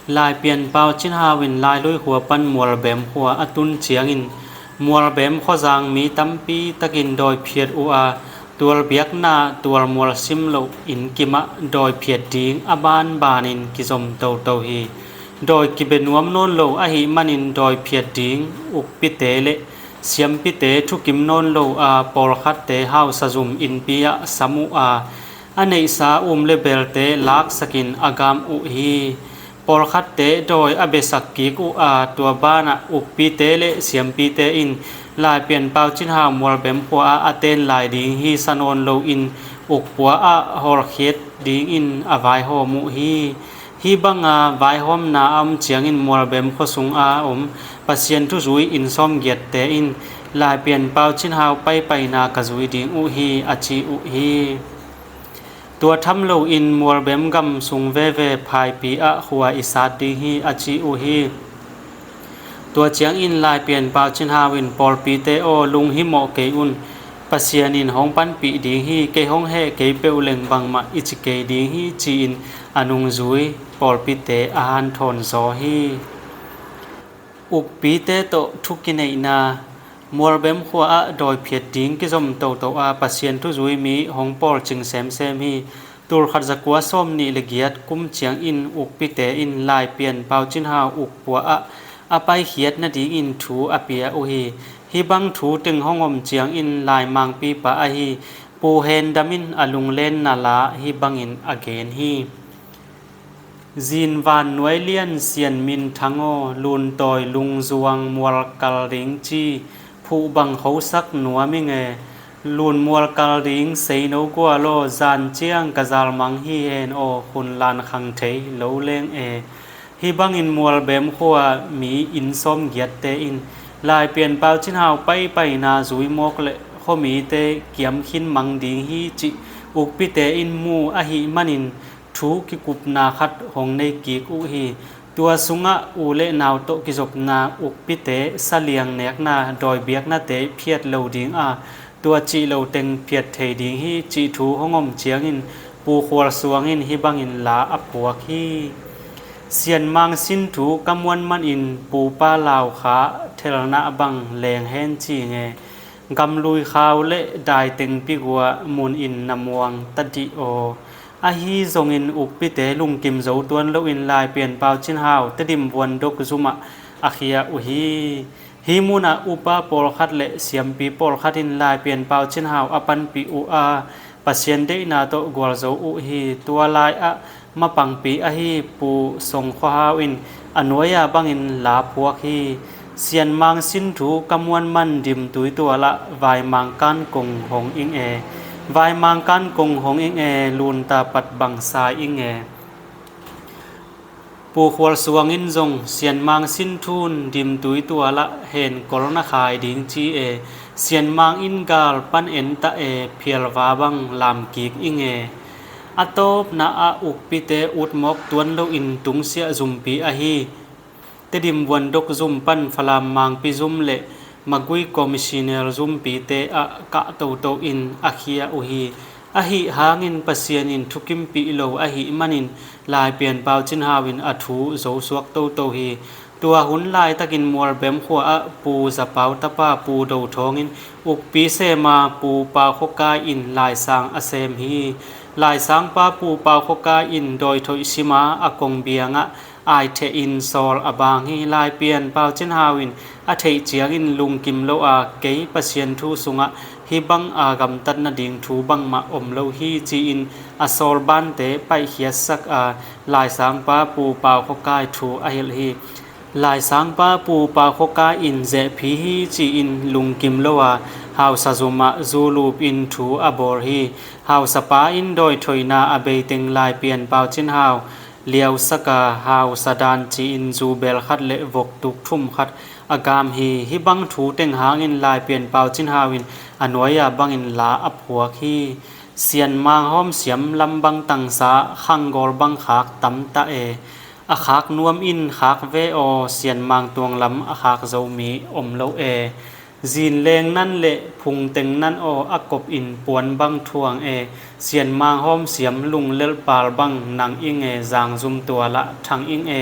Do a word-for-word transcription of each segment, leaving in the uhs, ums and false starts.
Laipian Pau Cin Hau in Lailui khua pan Mualbem khua a tun ciangin Mualbem khuazang mi tampi takin dawiphiat uh a, tual biakna tual mual sim loh inn kimah dawiphiat ding a banbanin kizom toto hi. Dawi kibe nuam nawn lo ahih manin dawiphiat ding ukpite le siampite thukim nawn lo a, pawlkhatte hausa zum innpi ah sam uh a, a neihsa um le belte laksakin a gam uh hi. Pawlkhatte dawi a besak kik uh a, tua banah ukpite le siampite in Laipian Pau Cin Hau Mualbem khua ah a ten lai ding hi sa nawn loin ukpua ah hawlkhiat dingin a vaihawm uh hi. Hih banga vaihawmna a om ciangin Mualbem khuasung a om Pasian thuzui inn sawmgiatte in Laipian Pau Cin Hau paipaina ka zui ding uh hi a ci uh hi. Tua tham loin Mualbem gam sung veve Phaipi ah khua i sat ding hi a ci uh hi. Tua ciangin Laipian Pau Cin Hau in pawlpite aw, lunghimawh kei un, Pasian in hong panpih ding hi, kei hong heh kei peuh leng bangmah i ci kei ding hi ci-in a nungzui pawlpite a hanthawn zaw hi. Ukpite tawh thukineihna. Mualbem khua ah dawiphiat ding kizom toto a, Pasian thuzui mi hong pawlcing semsem hi. Tulkhat zakua sawmnih le giat kum ciangin ukpite in Laipian Pau Cin Hau ukpua ah a paikhiat nadingin thu a pia uh hi. Hih bang thu teng hong om ciangin Laimangpipa ahi Pu Hendam in a lunglenna la hih bangin a gen hi. Zinvan nuailian sian min thang aw, luntawi lungzuang mualkal ding ci, phuh bang khosak nuam ing e. Lun mualkal ding seino gual aw, zan ciang ka zalmang hi hen aw, hun lan khang thei lo leng e. Hih bangin Mualbem khua mi inn sawmgiatte in Laipian Pau Cin Hau paipaina zui mawk le khuamite kiam khin mang ding hi cih ukpite in mu ahih manin thu kikupna khat hong nei kik uh hi. Tua sungah u le nau tawh kizopna, ukpite saliang nekna, dawi biaknate phiat lo ding a, tua cih lo teng phiat thei ding hi cih thu hong om ciangin Pu Khual Suang in hih bangin la a phuak hi. Sianmang sin thu ka muan manin Pupa Lau Kha thelna bang leng hen ci nge. Gamlui khau le daiteng pigua mun in na muang ta dih aw. Ahi zongin ukpite lungkim zo tuan loin Laipian Pau Cin Hau Tedim vuandok zumah a khia uh hi. Hih munah upa pawlkhat le siampi pawlkhat in Laipian Pau Cin Hau a panpih uh a, Pasian deihna tawh gualzo uh hi. Tua lai-ah mapangpi ahi Pu Song Khua Hau in a nuai-a bangin la phuak hi. Sianmang sin thu ka muan man Dimtui tualah Vaimang kan kong hong ing e. Vaimang kan kong hong ing e, lunta pat bang sai ing e. Pu Khual Suang in zong Sianmang sin thun Dimtui tualah hen kol na khai ding ci e. Sianmang in gal pan en ta e, phialva bang lam kik ing e. A tawpna ah ukpite utmawk tuan loin tungsiah zumpi ahi Tedim vuandok zum pan Falam Mangpi zum le Magui Commissioner zumpite ah kah toto in a khia uh hi. Ahi hangin Pasian in thukimpih lo ahih manin Laipian Pau Cin Hau in a thu zosuak toto hi. Tua hun laitakin Mualbem khua ah Pu Za Pau tapa Pu Do Thawng in ukpi sema Pu Pau Khua Kai in Laisang a sem hi. Laisangpa Pu Pau Khua Kai in dawithoih sima a kong biangah aitheh in sawl a bang hi. Laipian Pau Cin Hau in a theih ciangin lungkim lo a, kei Pasian thu sungah hih bang a gamtat nading thu bangmah om lo hi ci-in a sawl bante paihkhiatsak a, Laisangpa Pu Pau Khua Kai thu a hilh hi. Laisangpa Pu Pau Khua Kai in zehphi hi ci-in lungkim lo a, hausa zumah zu lupin thu a bawl hi. Hausapa in dawithoihna a beiteng Laipian Pau Cin Hau liausak a, hausa dan ci-in zu bel khat le voktuk thum khat a gam hi. Hih bang thu teng hangin Laipian Pau Cin Hau in a nuai-a bangin la a phuak hi. Sianmang hawmsiam lam bang tangsa khanggawl bang khak tam ta e. A khak nuam in khak ve aw, Sianmang tuang lam a khak zo mi om lo e. Zinleng nan le phungteng nan aw, a kopin puan bang thuang e, sianmang hawmsiam lunglelh pal bang nang ing e, zangzum tualah thang ing e,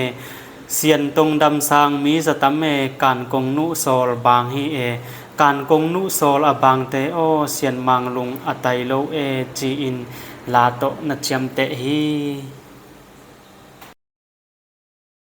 siantong damsang mi zatam e, kankong nuhsawl bang hi e, kankong nuhsawl a bangte aw, sianmang lung a tai lo e, ci-in la tawh na ciamteh hi.